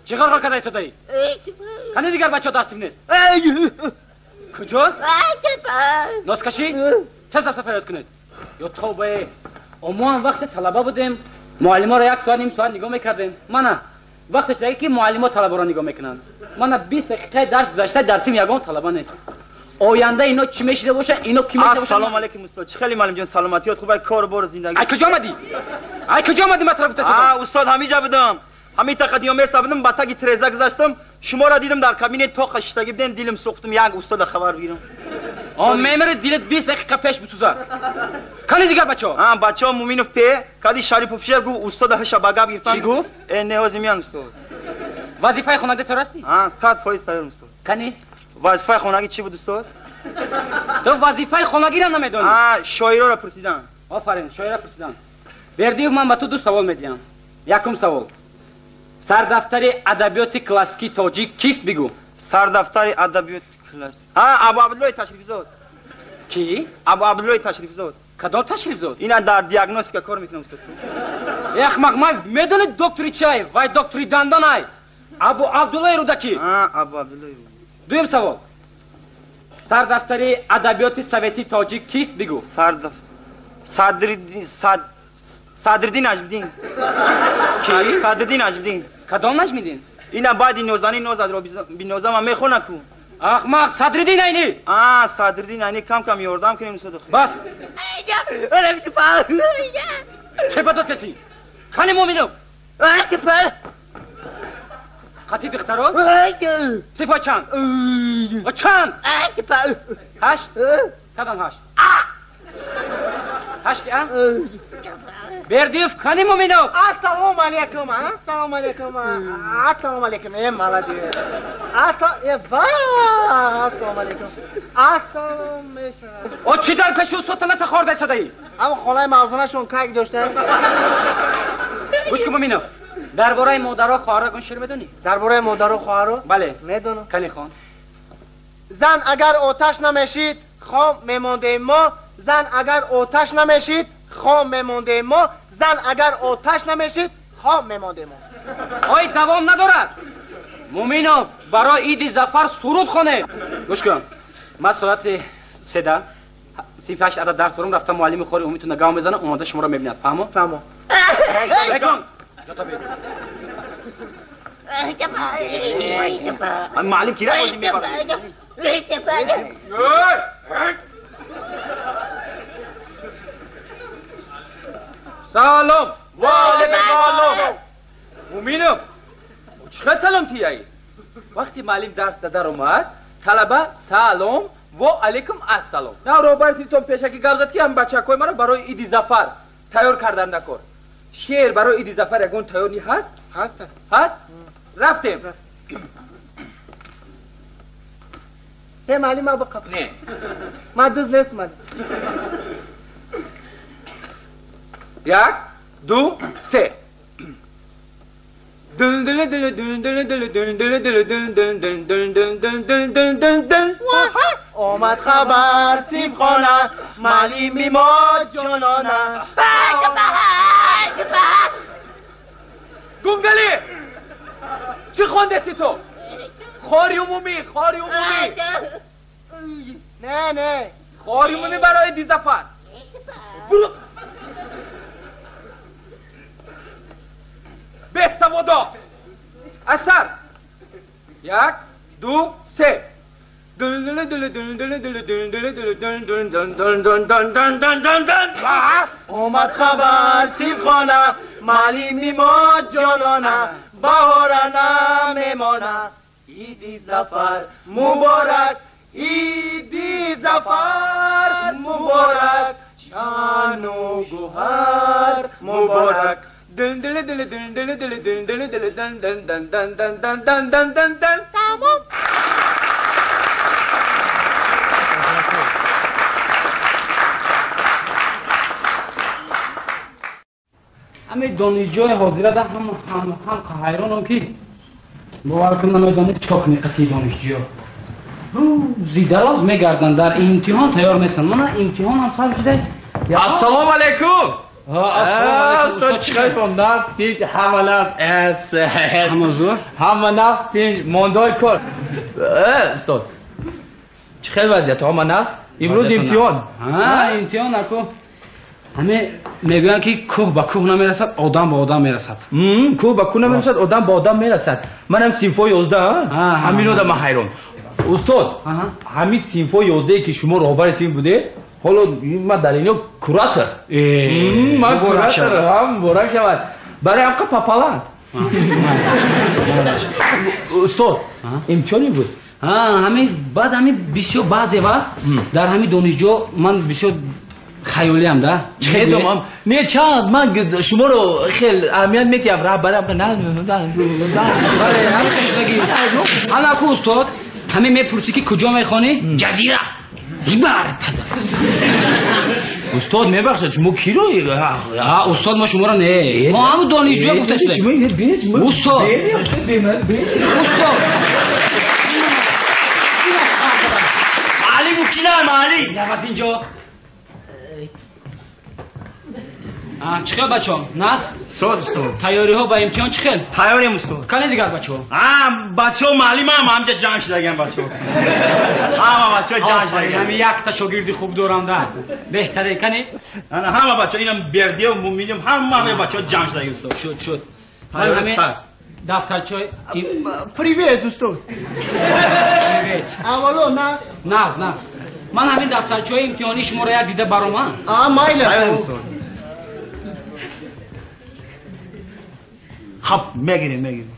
Чӣ ғарғар карда истодаӣ? Кани дигар бачаҳо дар синф нест? Куҷо? Носкашӣ? Тез рафта фарёд кунед. Ё тавбае, мо ҳам вақте талаба будем, муаллиморо як соат ним соат нигоҳ мекардем. Мана вақтеш даги ки муаллимо талабаро нигоҳ мекунанд. Мана 20 дақиқаи дарс гузашта дар синф ягон талаба нест. Оянда ино чӣ мешида бошанд, ино кӣ мешида бошанд? Ассалому алайкум устод. Чӣ хеле муаллим ҷон, саломатиёт хуб? Ай кор бор зиндагӣ. Ай куҷо омадӣ? Ай куҷо омадӣ? Ман тараф гуфта. Устод, ҳамиҷа будам. Ҳамин тақадиё месабидам, ба таги треза гузаштам, шуморо дидам дар кабинет тоқа шиштагӣ будем, дилам сӯхтам, як устода хабар бигирам. Он мемири дилат 20 дақиқа пеш бисӯзад. Кани дигар бачаҳо? А, бачаҳо Муминов пе, кади Шарипов ше гуфт, устода ҳаша ба гап гирифтан. Чӣ гуфт? Не, ҳозир меян устод. Вазифаи хонагӣ тайёр ҳастӣ? А, 100% тайёрам устод. Кани? Вазифаи хонагӣ чӣ буд устод? Ту вазифаи хонагиро намедонӣ? А, шоироро пурсидан. Офарин, шоиро пурсидан. Бердиев, ман ба ту ду савол медиҳам. Якум савол. Сардафтари адабиёти классикии тоҷик кист, бигӯ? Сардафтари адабиёти классик. А, Абу Абдуллои Ташрифзод. Кӣ? Абу Абдуллои Ташрифзод. Кадом Ташрифзод? Ина дар диагностика кор мекунам устод. Ахмақ, ман медонӣ доктори чай, вай доктори дандон ай. Абу Абдуллои Рӯдакӣ. А, Абу Абдуллои. Дуюм савол. Сардафтари адабиёти советии тоҷик кист, бигӯ? Сардафтар Садриддин Садриддин Наҷмиддин. Кӣ? Садриддин Наҷмиддин. Кадом Наҷмиддин? Ина баъди нозанин нозадро бинозама мехона ку. Ахмақ, Садриддин Айнӣ. А, Садриддин Айнӣ, кам кам ёрдам кунем устод. Бас. Чӣ ба дод касӣ? Кани Муминов? Қати духтаро? Сифо чанд? Чанд? 8? Кадом 8? 8 а? Бердиев, кани Муминов? Ассалому алайкум, ассалому алайкум, ассалому алайкум. Э, молодец. Ассалому алайкум. Ассалом мешавад. О, чӣ дар пеши устод лата хорда истодаӣ? Ҳамон хонаи мавзунашон как дошта? Гӯш кун Муминов. Дар бораи модаро хоҳаро ягон шеър медонӣ? Дар бораи модаро хоҳаро? Бале. Медонам. Кани хон. Зан агар оташ намешид, хом мемондем мо. Зан агар оташ намешид, хом мемондем мо. Зан агар оташ намешид, хом мемондем мо. Ой, давом надорад. Муминов, барои иди Зафар суруд хонед. Гӯш кун. Ман соати 3:38 адад дарс дорам, рафтам муаллими хори умитона гав мезанам, омода шуморо мебинад. Фаҳмо? Фаҳмо. Бекон. Ҷото бес. Муаллим кира бозӣ мебарад. Салом. Ва алайкум салом. Муминов, чӣ хел салом тияй? Вақти муаллим дарс дар омад, талаба салом ва алайкум ассалом. На роҳбари синфтон пешакӣ гап зад, ки ҳам бачакҳои маро барои иди Зафар тайёр кардан накор. Шеър барои иди Зафар ягон тайёрӣ ҳаст? Ҳаст. Ҳаст? Рафтем. Не, муаллим, ман бақаб. Не. Ман дӯст нест, муаллим. 1 2 3. Омад хабар синфхона, муаллими мо ҷонона. Гунгали! Чӣ хондеси ту? Хори умумӣ, хори умумӣ. Не, не. Хори умумӣ барои иди Зафар. Буру. Бесаводо. Асар. 1 2 3. Омад хабар синфхона, муаллими мо ҷонона, баҳора намемона. Иди Зафар муборак, иди Зафар муборак, ҷону гуҳар муборак. Тамом. Ами ҳамин донишҷои ҳозира да ҳам ҳайронам ки бовар кун намедонед чӣ кор кунед қатъи донишҷӯ. Рӯзи дароз мегарданд, дар имтиҳон тайёр нестанд. Мана имтиҳон ҳам сар шуда. Ассалому алайкум. Ассалому алайкум. Устод чӣ хел наст тинҷ, ҳама наст ҳама зӯр, ҳама наст тинҷ, мондой кор. Устод чӣ хел вазъият, ҳама наст? Имрӯз имтиҳон. Имтиҳон аку. Ҳаме мегӯянд ки кӯҳ ба кӯҳ намерасад, одам ба одам мерасад. Кӯҳ ба кӯҳ намерасад, одам ба одам мерасад. Манам синфои 11, ҳамин одам ман ҳайрон. Устод, ҳамин синфои 11 ки шумо роҳбари синф будед, ҳоло ман дар ино куратор. Ман куратор, ҳам муборак шавад. Барои ҳамқа папаланд. Устод, имтиҳон имрӯз? Ҳамин баъд ҳамин бисёр баъзе вақт дар ҳамин донишҷо ман бисёр хаёлиам да. Медонам. Не чанд ман шуморо хел аҳамият медиҳам, раҳбарам на. Бале, ҳамин хел. Ҳала ку устод, ҳамин мепурсӣ ки куҷо мехонӣ? Ҷазира. Бар падар. Устод мебахшад, шумо киро? Устод мо шуморо не. Мо ҳам донишҷӯ гуфтастем. Устод. Устод. Али букинам, Али. Наваз инҷо. Чӣ хел бачаҳо? Над? Соз устод. Тайёриҳо ба имтиҳон чӣ хел? Тайёрем устод. Кане дигар бачаҳо? Бачаҳо маълимам ҳамҷа ҷамъ шудаган бачаҳо. Ҳама бачаҳо ҷамъ шудаган. Ҳами якта шогирди хуб дорам да. Беҳтаре кане? Ана ҳама бачаҳо инам Бердиев, Муминов, ҳама ҳама бачаҳо ҷамъ шудаган устод. Шуд, шуд. Ман дафтарчаи Привет, устод. Привет. Аввало на? Нағз, нағз. Ман ҳамин дафтарчаи имтиҳонии шуморо як дида баромам. Майла. Хаб, мегирем, мегирем.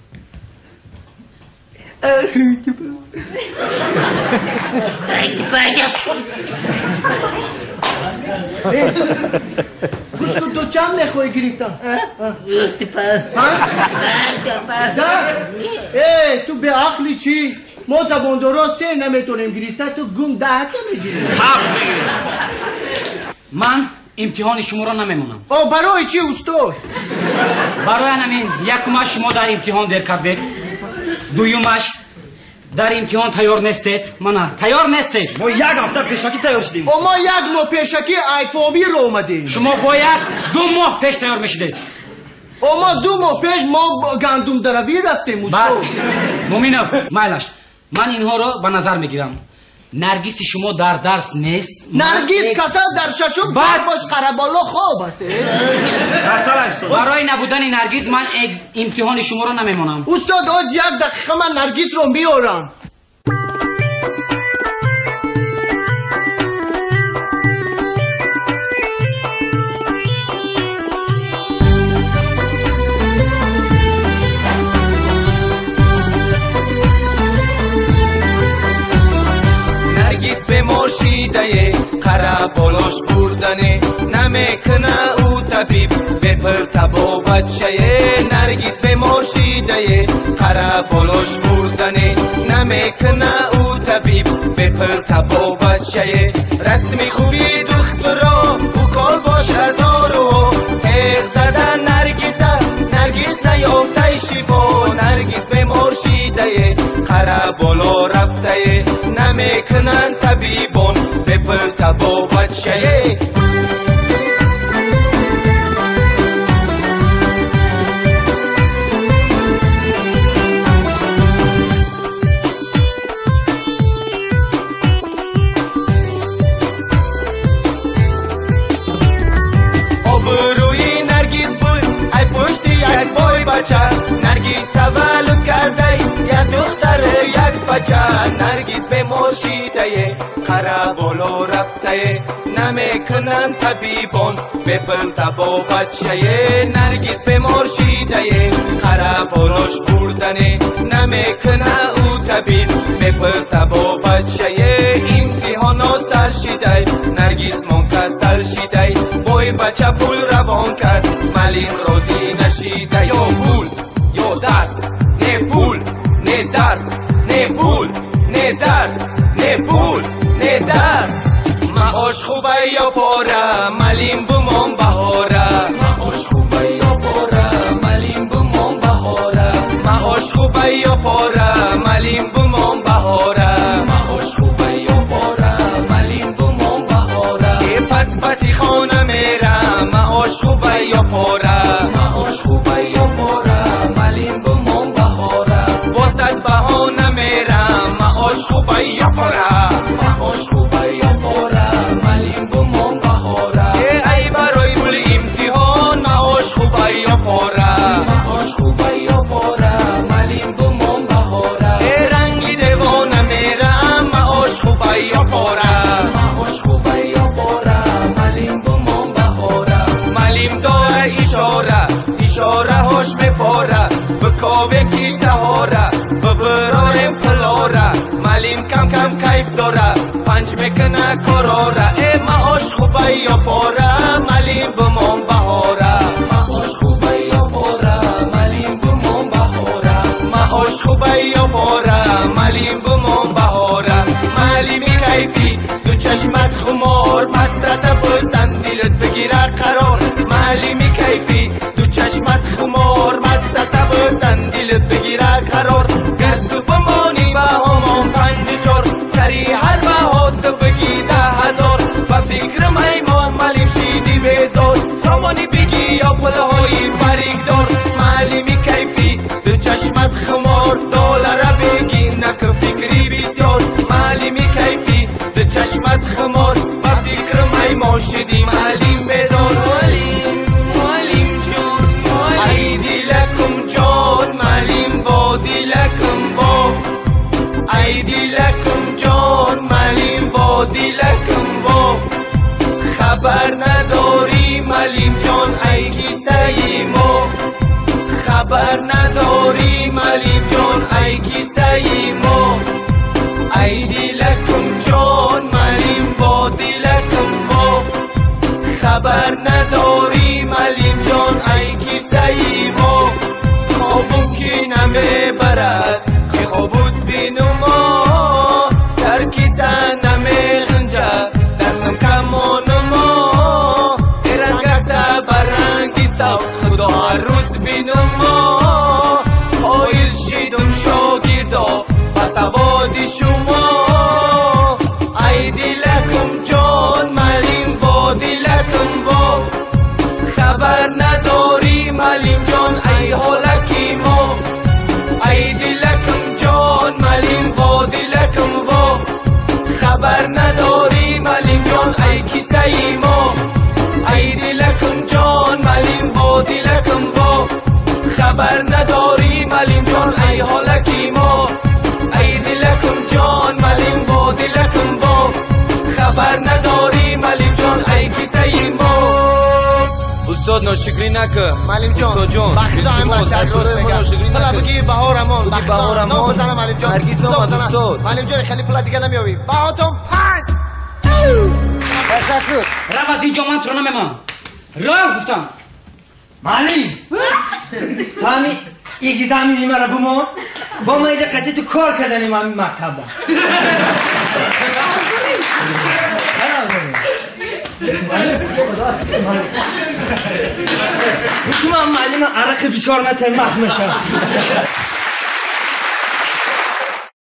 Гӯш кун, ту чанд мехоҳӣ гирифтан? Да? Э, ту беақлӣ чӣ? Мо забондоро се наметонем гирифта, ту гум даҳта мегирӣ. Хаб, мегирем. Ман имтиҳони шуморо намемонам. О, барои чӣ устод? Барои ҳамин якумаш шумо дар имтиҳон дер кардед, дуюмаш дар имтиҳон тайёр нестед. Мана тайёр нестед. Мо як ҳафта пешакӣ тайёр шудем. О, мо як моҳ пешакӣ айпобиро омадем. Шумо бояд 2 моҳ пеш тайёр мешудед. О, мо 2 моҳ пеш мо гандумдаравӣ рафтем устод. Бас, Муминов, майлаш, ман инҳоро ба назар мегирам. Наргиси шумо дар дарс нест. Наргиз касал дар шашум бош қараболо хоб аст. Барои набудани Наргиз ман имтиҳони шуморо намемонам. Устод, оз як дақиқа ман Наргизро меорам. Бемор шидае, қара болош бурдане, намекуна ӯ табиб бепул табобатшае. Наргиз бемор шидае, қара болош бурдане, намекуна ӯ табиб бепул табобатшае. Расми хуби духтуро укол бошад дору, теғ зада Наргиза, Наргиз наёфтай шифо. Наргиз бемор шидае, қара боло рафтае, намекунанд табибон бепул табобатшае. Обрӯи Наргиз буд ай пушти як бой бача, Наргиз таваллуд кардай як духтар як бача. Наргиз бемор шидае, қара боло рафтае, намекунанд табибон бепул табобатшае. Наргиз бемор шидае, қара болош бурдане, намекуна ӯ табиб бепул табобатшае. Имтиҳоно сар шидай, Наргиз мон касал шидай, бой бача пул равон кард, маълим розӣ нашида. Ё пул, ё дарс, не пул, не дарс, не пул, не дарс, не пул, не дарс. Маош хубай ё пора, маълим бумон баҳора. Маош хубай ё пора. хубе ё пора, малим бумон баҳора. Маош хубе ё пора, малим бумон баҳора. Пас паси хона мерам, маош хубе ё пора. Маош хубе ё пора, малим бумон баҳора. Босад баҳона мерам, маош хубе ё пора. Маош хубе ё пора, малим бумон баҳора. Ай барои пули имтиҳон, маош хубе ё пора. Маош хубе ё пора, малим бумон баҳора. Ранги девона мерам, маош хубе ё пора. Маош хубе ё пора, малим бумон баҳора. Малим дора ишора, ишораҳош мефора. Бикове ки саҳора, бибирорем пилора. Малим кам кам кайф дора, панҷ мекуна корора. Э маош хубе ё пора, малим бумон баҳора. Маош хубе ё пора, малим бумон баҳора. Маош хубе ё пора, малим бумон баҳора. Малими кайфӣ, ду чашмат хумор, масрата бизан дилат бигира қарор. Малими кайфӣ, ду чашмат хумор, масрата бизан дилат бигира қарор. Гар ту бимонӣ ба ҳамон 5-4, сари ҳар баҳо ту бигӣ 10,000. Ба фикрам ай мо малим шиди безор, сомонӣ бигӣ ё пулҳои парикдор. Малими кайфӣ, ду чашмат хумор, доллара бигӣ накун фикри бисёр. Малими кайфӣ, ду чашмат хумор, ба фикрам ай мо шиди малим безор. Малим, малим ҷон, ай дилакум ҷон, малим бо дилакум бо. Ай дилакум ҷон, малим бо дилакум бо. Хабар надорӣ малим ҷон, ай кисаи мо. Хабар надорӣ малим ҷон, ай кисаи мо. Ай дилакум ҷон, малим бо дилакум бо. Хабар надорӣ малим ҷон, ай кисаи мо. Хобум ки намебарад, ки хобуд бину мо. Дар киса намеғунҷад, дарсам камону мо. Рангакта ба ранги сабз, худо ҳар рӯз бину мо. Қоил шидум шогирдо ба саводи шумо. Ай дилакум ҷон, малим во дилакум во. Хабар надорӣ малим ҷон, ай ҳолаки мо. Ай дилакум ҷон, малим во дилакум во. Хабар надорӣ малим ҷон, ай кисаи мо. Ай дилакум ҷон, малим во дилакум во. Хабар надорӣ малим ҷон, ай ҳолаки мо. Ай дилакум ҷон, малим во дилакум во. Хабар надорӣ малим ҷон, ай кисаи мо. Устод ношукрӣ накун. Малим ҷон, Устод ба худо ҳам бача рост мегӯяд. Пула бигӣ баҳорамон, бигӣ баҳорамон. Бизанам малим ҷон. Наргиз омад устод. Малим ҷон, хеле пула дига намеёбӣ. Баҳотон 5. Ташаккур. Рав аз инҷо, ман туро намемонам. Рав гуфтам. Малим! Ҳами игизами маро бумон. Бо ма иҷа қатъи ту кор карданем ҳами мактабда. Ту ман маълима арақи бисёр натен маст мешавам.